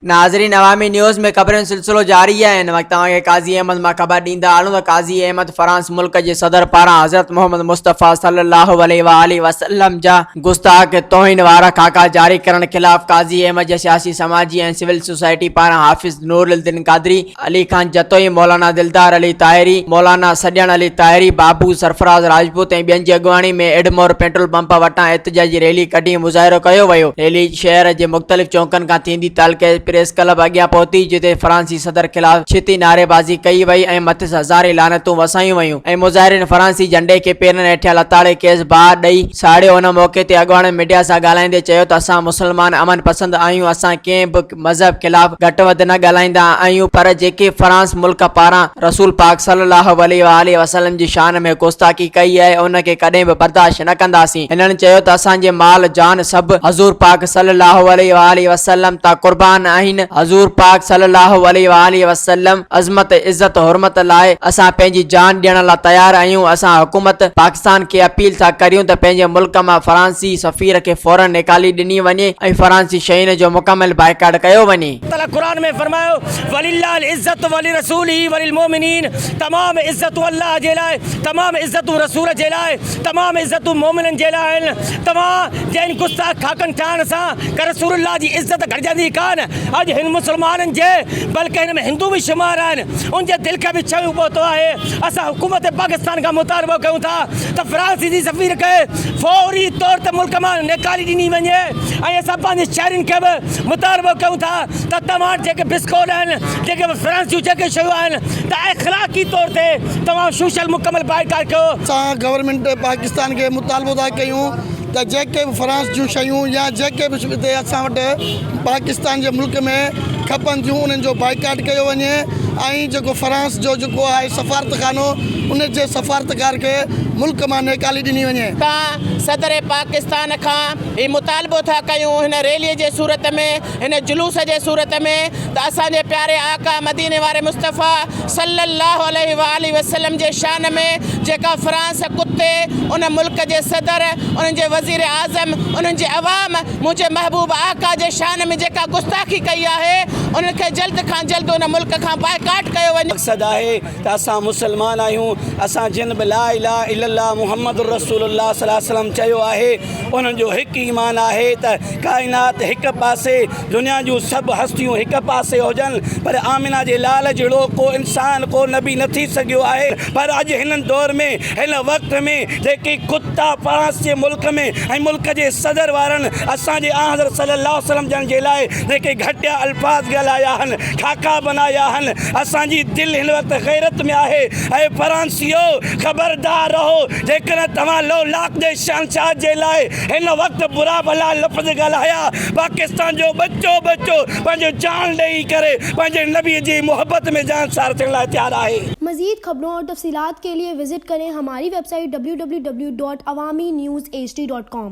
ناظرين عوامي نيوز ۾ خبرن جو سلسلو جاري آهي هن وقت توهان کي قاضي احمد مان خبر ڏيندا هلون ته قاضي احمد فرانس ملڪ جي صدر پاران حضرت محمد مصطفيٰ صلي الله عليه واٰله وسلم جا گستاخ توهين وارا خاڪا جاري ڪرڻ خلاف قاضي احمد جي سياسي سماجي ۽ سول سوسائٽي پاران حافظ نور الدين قادري، علي خان جتوئي، مولانا دلدار علي طاهري، مولانا سڄڻ علي طاهري، بابو سرفراز راجپوت ۽ ٻين جي اڳواڻي ۾ ايڊمور پيٽرول پمپ وٽان احتجاجي ريلي ڪڍي مظاهرو ڪيو ويو. ريلي شهر جي مختلف چونڪن کان ٿيندي تعلقي پريس ڪلب اڳيان پهتي جتي فرانسي صدر خلاف ڇتي نعريبازي ڪئي وئي ۽ مٿس هزارين لعنتون وسايون ويون ۽ مظاهرين فرانسي جهنڊي کي پيرن هيٺيان لتاڙي کيس باهه ڏئي ساڙيو. ان موقعي تي اڳواڻن ميڊيا سان ڳالهائيندي چيو ته اسان مسلمان امن پسند آهيون اسان ڪنهن به مذهب خلاف گهٽ وڌ نه ڳالهائيندا آهيون پر جيڪي فرانس ملڪ پاران رسول پاڪ صلي الله عليه واٰله وسلم جي شان ۾ گستاخي ڪئي آهي ان کي ڪڏهن به برداشت نه ڪنداسين هنن چيو ته اسان جي مال جان سڀ حضور پاڪ صلي الله عليه واٰله وسلم تان قربان آهن حضور پاڪ صلي الله عليه واٰله وسلم عظمت عزت حرمت لاء اسان پنهنجي جان ڏيڻ لاء تيار آهيون اسان حڪومت پاڪستان کي اپيل ٿا ڪريون ته پنهنجي ملڪ مان فرانسي سفير کي فورن نيڪالي ڏني وڃي ۽ فرانسي شين جو مڪمل بائيڪاٽ ڪيو وڃي. تعاليٰ قرآن ۾ فرمايو، ولله العزة ولرسوله وللمؤمنين تمام عزتون الله جي لاء، تمام عزتون رسول جي لاء، تمام عزتون مؤمنن جي لاء آهن. توهان جي ان گستاخ خاڪن ٺاهڻ سان ڪا رسول الله جي عزت گهٽجندي ڪانه. اڄ هن مسلمانن جي بلڪه هن ۾ هندو به شمار آهن ان جي دل کي به ڇهيو پهتو آهي. اسان حڪومت پاڪستان کان مطالبو ڪيون ٿا ته فرانسيسي سفير کي فوري طور تي ملڪ مان نيڪالي ڏني وڃي ۽ اسان پنهنجي شهرين کي به مطالبو ڪيون ٿا ته توهان وٽ جيڪي بسڪوٽ آهن جيڪي به فرانسيون جيڪي شيون آهن ته اخلاقي طور تي توهان سوشل مڪمل بائيڪاٽ ڪيو. اسان گورنمينٽ پاڪستان کي مطالبو ٿا ڪيون ته جيڪي به فرانس جون شيون يا جيڪي به هتي اسان وٽ پاڪستان جي ملڪ ۾ کپن ٿيون انهن جو بائيڪاٽ ڪيو وڃي ۽ جيڪو فرانس جو جيڪو آهي سفارتخانو ان جي سفارتڪار کي ملڪ مان نيڪالي ڏني وڃي. اسان صدر پاڪستان کان هي مطالبو ٿا ڪيون هن ريلي جي صورت ۾ هن جلوس جي صورت ۾ ته اسان جي پياري آقا مديني واري مصطفيٰ صلّي اللّٰه عليه واٰله وسلّم جي شان ۾ جيڪا فرانس ڪتي ان ملڪ جي صدر انهن جي وزير اعظم انهن جي عوام منهنجي محبوب آقا جي شان ۾ جيڪا گستاخي ڪئي آهي انهن کي جلد کان جلد ان ملڪ کان بائيڪاٽ ڪيو وڃي. مقصد آهي ته اسان مسلمان آهيون، اسان جن به لا اله الا الله محمد رسول الله صلي الله عليه وسلم چيو آهي انهن جو هڪ ايمان آهي ته ڪائنات هڪ پاسي، دنيا جون سڀ هستيون هڪ پاسي هجن پر آمنه جي لال جهڙو ڪو انسان ڪو نبي نه ٿي سگهيو آهي پر اڄ هن دور ۾ هن وقت ۾ جيڪي ڪتا فرانس جي ملڪ ۾ ۽ ملڪ جي صدر وارن اسان جي آنحضرت صلي الله عليه وسلم جن جي لاء جيڪي گهٽيا الفاظ ڳالهايا آهن خاڪا بنايا آهن اسان جي دل هن وقت غيرت ۾ آهي اي فرانسيو خبردار رهو جيڪڏهن توهان لولاڪ جي شهنشاهه جي لاء هن وقت برا ڀلا لفظ ڳالهايا پاڪستان جو ٻچو ٻچو پنهنجو جان ڏئي ڪري پنهنجي نبي جي محبت ۾ جانثار ٿيڻ لاء تيار آهي. مزيد خبرون اور تفصيلات کے لئے وزٽ ڪرين ھماري web site www.awamiNewsHD.com.